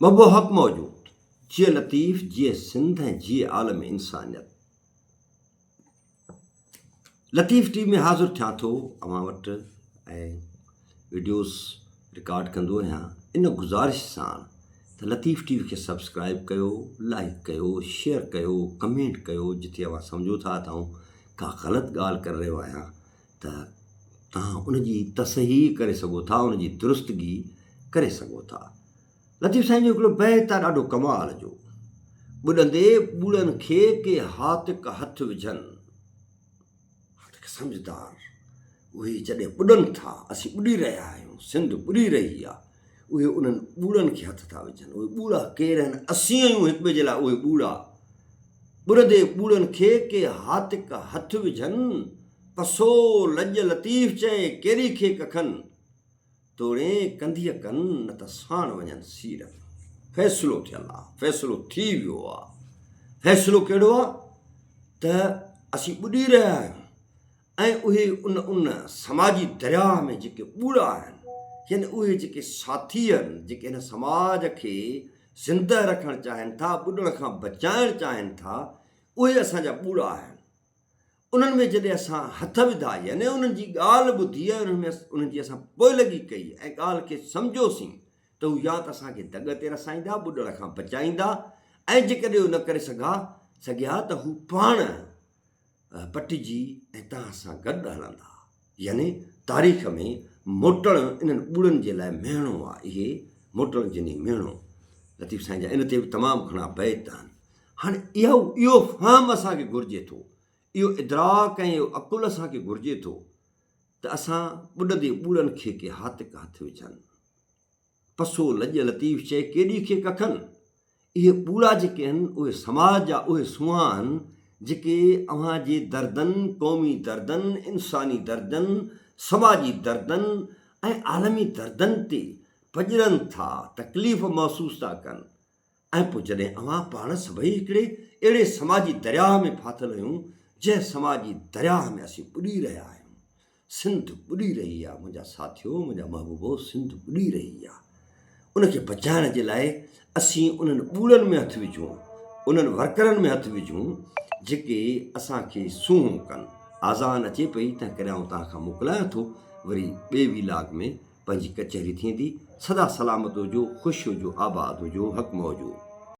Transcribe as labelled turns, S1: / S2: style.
S1: مبو حق موجود. جيئي لطيف، جيئي سنڌ ۽ جيئي عالم انسانيت. لطيف ٽي وي ۾ حاضر ٿيان ٿو اوهان وٽ ۽ وڊيوز رڪارڊ ڪندو آهيان ان گذارش ساڻ ته لطيف ٽي وي کي سبسڪرائب ڪيو، لائڪ ڪيو، شيئر ڪيو، ڪمينٽ ڪيو جتي اوهان سمجهو ٿا ته آئون ڪا غلط ڳالهه ڪري رهيو آهيان ته توهان ان جي تصحيح ڪري سگهو ٿا ان جي درستگي ڪري سگهو ٿا. لطيف سائين جو هڪڙو بيت آ ڏاڍو ڪمال جو، ٻڏندي ٻوڙن کي ڪي هاتڪ هٿ وجهن. هاتڪ سمجهدار اهي جڏهن ٻڏن ٿا، اسين ٻڏي رهيا آهيون، سنڌ ٻڏي رهي آ، اهي انهن ٻوڙن کي هٿ ٿا وجهن. اهي ٻوڙا ڪير آهن؟ اسين آهيون هڪ ٻئي جي لاء اهي ٻوڙا. ٻڏندي ٻوڙن کي ڪي هاتڪ هٿ وجهن، پسو لڄ لطيف چئي ڪيري کي ڪکن. توڙي ڪنڌيء ڪن، نه ته ساڻ وڃن سير ۾. فيصلو ٿيل آ، فيصلو ٿي ويو آ. فيصلو ڪهڙو آ ته اسين ٻڏي رهيا آهيون ۽ اهي ان ان سماجي درياهه ۾ جيڪي ٻوڙا آهن، يعني اهي جيڪي ساٿي آهن، جيڪي هن سماج کي زنده رکڻ چاهين ٿا، ٻڏڻ کان بچائڻ چاهين ٿا، اهي اسان جا ٻوڙا آهن. انهن ۾ جڏهن اسان هٿ وڌا يعني انهن جي ڳالهه ٻڌي ۽ انهن ۾ انهن جي اسان پوئلڳي ڪئي ۽ ڳالهه کي سمجهيوسين ته هو يا ته اسان کي دڳ تي رسائيندا، ٻڏڻ کان بچائيندا ۽ جيڪڏهن اهو نه ڪري سگها سگهيا ته هو پاڻ پٽجي ۽ توهان سان گڏ هلندا. يعني تاريخ ۾ موٽڻ انهن ٻوڙن جي لاء مهڻو آ، اهي موٽڻ جني مهڻو. لطيف سائين جا ان تي به تمام گهڻا بيت آهن. هاڻي اهو اهو فهم اسان کي گهرجي ٿو، اهو ادراڪ ۽ اهو عقل اسان کي گهرجي ٿو ته اسان ٻڏندي ٻوڙن کي ڪي هاتڪ هٿ وجهن. پسو لڄ لطيف چئي ڪيڏي کي ڪکن. اهي ٻوڙا جيڪي آهن اهي سماج جا اهي سونهان آهن جيڪي اوهان جي دردن، قومي دردن، انساني دردن، سماجي دردن ۽ عالمي دردن تي پڄرن ٿا، تڪليف محسوس ٿا ڪن. ۽ پوء جڏهن اوهان پاڻ سڀئي هڪڙي اهڙي سماجي درياهه ۾ ڦاٿل آهيون، جنهن سماجي درياهه ۾ اسين ٻڏي رهيا آهيون. سنڌ ٻڏي رهي آ منهنجا ساٿيو، منهنجا محبوبو، سنڌ ٻڏي رهي آ. ان کي بچائڻ جي لاء اسين انهن ٻوڙن ۾ هٿ وجهون، انهن ورڪرن ۾ هٿ وجهون، جيڪي اسان کي سونهون ڪن. آذان اچي پئي، تنهنڪري آئون توهان کان موڪلايان ٿو. وري ٻئي وي لاگ ۾ پنهنجي ڪچهري ٿيندي. سدا سلامت هجو، خوش هجو، آباد هجو. حق موجود.